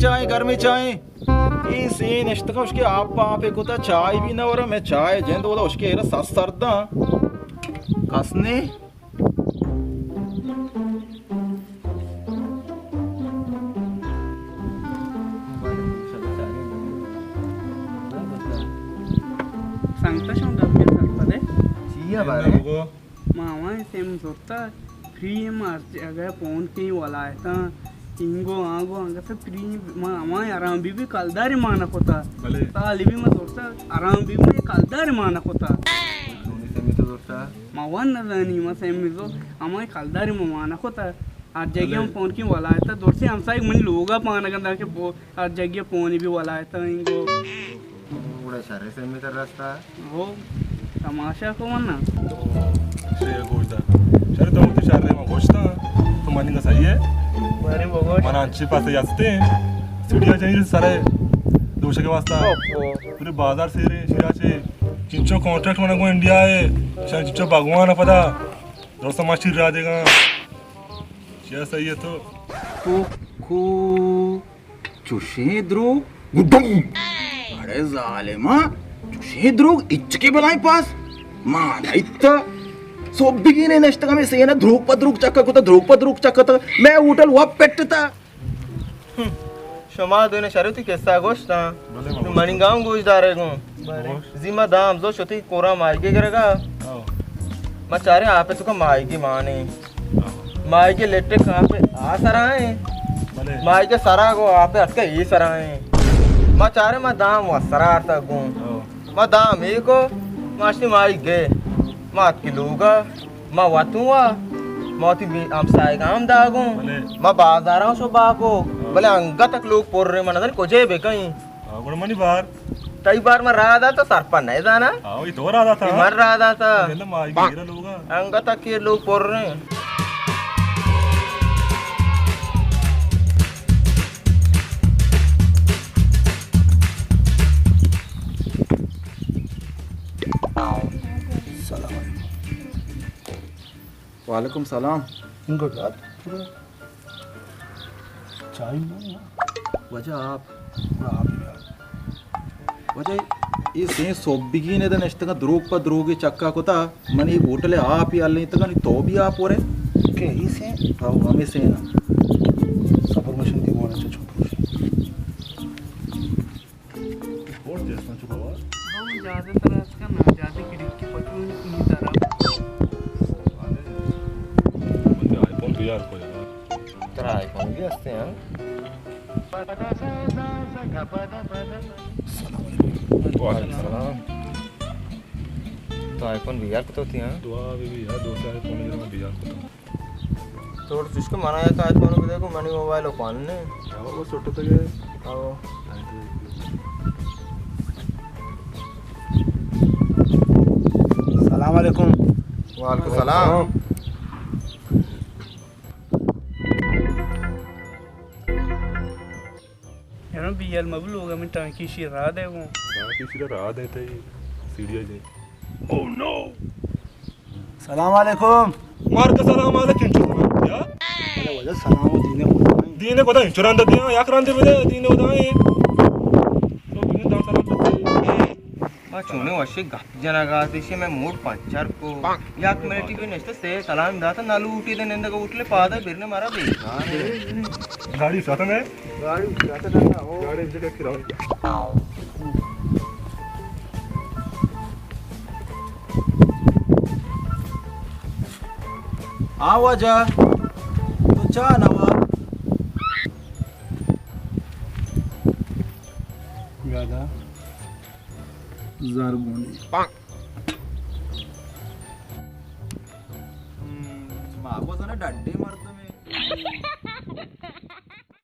چائیں، گرمیں چائیں۔ اے سین اشتکا اشکے آپ پہ آپ کتا، چائے بھی نہ ورا، میں چائے جند ودا اشکے ایرا سس سرداں۔ کس نے؟ سنگتا شما گپ جن سرپدے؟ چیا بارے؟ ما ہمائیں سیم زرتا، فری ما ہر جگہ پون کیں ولایتاں، اینگو آنگو انگت فری ما ہمائیں آرام بی بی کلدار ما نہ کتا۔ بلے۔ سالی بھی ما زرتا، آرام بی بی ما کلدار ما نہ کتا۔ چونی سیمی تو زرتا؟ ما ون نزانی، ما سیمی زو، ہمائیں کلدار ما ما نہ کتا۔ ہر جگہ بلے۔ ہم پون کیں ولایتا، درسے ہمسائے منی لوگا پانگندا کہ بو-، ہر جگہ پونی بھی ولایتا اینگو۔ گڑا شر سیمی تر رستا۔ ہو، تماشا کو من نا۔ شے گوشتا۔ شر تو وتی شر ما گوشتا۔ تو منی کا صحیح ہے؟ بارے بگوش۔ منا انچی پاسے یستے۔ سیڑھیا جائی سرے دوشے کے واسطہ۔ اوپو۔ پورے بازار سے رے، شیرا چے۔ چنچو کانٹریکٹ منا کو انڈیا ہے۔ شر چنچو بھگوان پدا۔ دوستو ما شیر را دے گا۔ کیا صحیح ہے تو؟ کو، کو۔ چوشیں دروگ گڈم۔ اڑے ظالما، چوشیں دروگ اچکے بلائیں پاس۔ ما نہ ایتا۔ سوبگینے نشتگ ہمے سینا دروگ پہ دروگ چکا کتا، دروگ پہ دروگ چکا کتا۔ میں ہوٹل وپ پٹتا۔ شما دونے شر وتی قصہ گوشتاں۔ بلے، بلے۔ منی گام گوش دارے گوں۔ بلے۔ زی ما دام زو شتی کورا ماہیگے گرگا۔ ہاں۔ ما چارے آپ توکا ماہیگے مانے۔ ماہیگے لٹک آپ آ سرا ایں۔ بلے۔ ماہیگے سرا گو آپ اتکا اے سرا ایں۔ ما چارے ما دام و سرا آرتا گوں۔ ہاں۔ ما دام اے کو، ما اشتی ماہیگے۔ ما اتکی لوگا۔ ما وتوں وا، ما وتی بی-، ہمسایگاں ہم داگوں۔ بلے۔ ما بازاراں شو باکو، ہاں۔ بلے انگت تک لوگ پر رہے، من نزانی کجے بکئیں۔ ہاں، گڑا منی بار۔ تئی بار من راہ داتا، سرپد نہ زانا۔ ہاں، وہی تو راہ داتا۔ اے من راہ داتا۔ گندہ ما آئی گیرا لوگا۔ انگت تک یہ لوگ پر رہے۔ سلام علیکم۔ وعلیکم سلام۔ انگو بیاد، پورا چائے نہ؟ واجہ آپ۔ پورا آپ بیاد۔ واجہ، اے سیں سوبگین ادا نشتگاں، دروگ پہ دروگے چکا کتا، من اے ہوٹل آپ ہی الیں تگا، نی تو بھی آپ ورے؟ کہ اے سیں؟ ہاں، ہمیں سیں نا۔ صبر مشن دی بولا چا چھوٹو۔ اور جیسا چکا ہوا؟ ہاں، زیادہ تر آج کل نا، زیادہ کھڑکی پچو نہیں، کنی طرح۔ مجھے آئی فون تو یار کو یار۔ ترا آئی فون بھی ہستے ہیں؟ السلام علیکم۔ وعلیکم السلام۔ تو آئی فون بھی یار کو تو تھی، ہاں؟ دعا بھی، بھی یار، دوست آئی فون بھی یار کو تو۔ تو چشکہ منا یک آئی فون بدے گو، منی موبائل ءَ پان نے۔ او سوٹو تگے۔ او۔ السلام علیکم۔ وعلیکم السلام۔ یارو بی ایل مبلوغ، ہمیں ٹانکی شی راہ دے گوں۔ ٹانکی شی راہ دے تے سیڑھیا جے۔ او نو! سلام علیکم۔ وعلیکم سلام، علیکم سلام۔ یا؟ ارے واجہ سلام و دین خدا۔ دین خدا انچو رند دیا، یک رند بدے، دین خدا ہے۔ تو دین دان سلام۔ ما چونے وشے گپ جنگا تشے، میں موڈ پنچر کو۔ یک منٹی بھی نشتے سے سلام داتا، نہ لوٹی دے نندگا ہوٹلے پادا برنے مارا بیکار ہے۔ گاڑی ساتھ میں۔ گاڑی ساتھ میں۔ گاڑی جگہ کرا۔ آ واجہ، تو چا نوا؟ یادا زرگونی۔